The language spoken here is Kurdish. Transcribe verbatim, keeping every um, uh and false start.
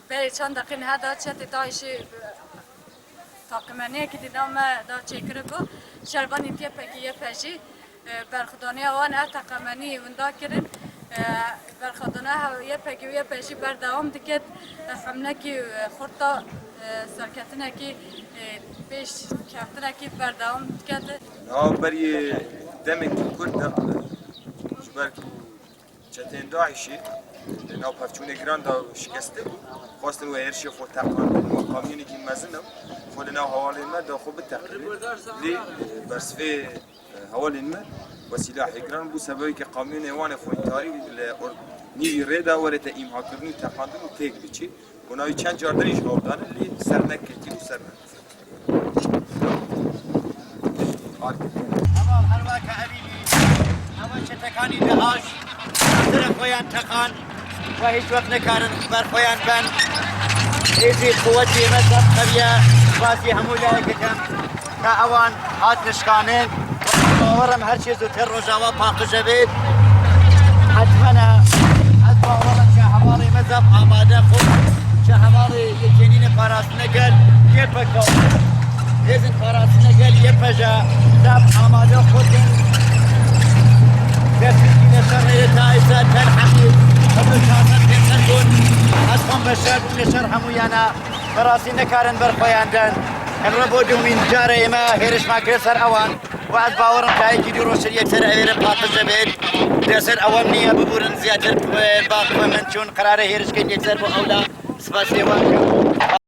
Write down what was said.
Berê çend deqîn heda çetê DAIŞê taqemeniyekî di nav me de çêkiribû. Şervanî YPG'ê, YPJ'ê, e, berxwedaniya wan ev taqemenî winda kirin. E, berxwedana hev-, YPG û YPJ berdewam diket. E, hemlekî, e, xurt da, e, serketinekî, e, pêşkeftinekî berdewam diket. Niha berî demekî kurt de, ji ber ku çeteyên DAIŞ'ê di nav pevçûnê giran de şikestî bû, xwestin wê hêrişê xwe teqandin, wê kamyonekî mezin e, xwe li nav hevalên me de xwe biteqînin. Lê, e, bersivê Hevalên me bi sîlahê giran bû sebebê ke kamyonê wan ê xwîntarî li or-, nîvî rê de werête îmhakirin û teqandin û têk biçî. Û navî çend car din jî hewl dane, lê ser neketiye û ser neket. Heval her weke evî bî, heval çetekanî DAIŞ, sere xwe yan teqan. Ve hiç wext nekarin ber xwe yan ben. Êzî quwetê me zaf qewiye. Spasî hemû layek dikim. Ka ewan hat nişkanin. Bawerim her çê zûtir Rojava paqij bêt. Hetmene. Ez bawerim ke hevalê me zaf amade xwe. Ke hevalê yekênîne parastinê gel. YPG. Hêzên parastinê gel YPJ zaf amade xwe din. Destpêkî li şer rê ta îsa Tel Hemî hevdu çar sed pênc sed bûn. Ez xwem beşer bûm li şer hemûyana. Bi rastî nikarin ber xwe yan den. Em re bo dumîn carê me hêrişma kir ser ewan. Û ez bawerim ka yekî dû roj ser yekser evêre paqij dibêt. Lê ser ewan niye bibûrin zêdetir, e, baqwe min çûn qerarê hêrişkên yekser bo ewla. Spasê wan kim.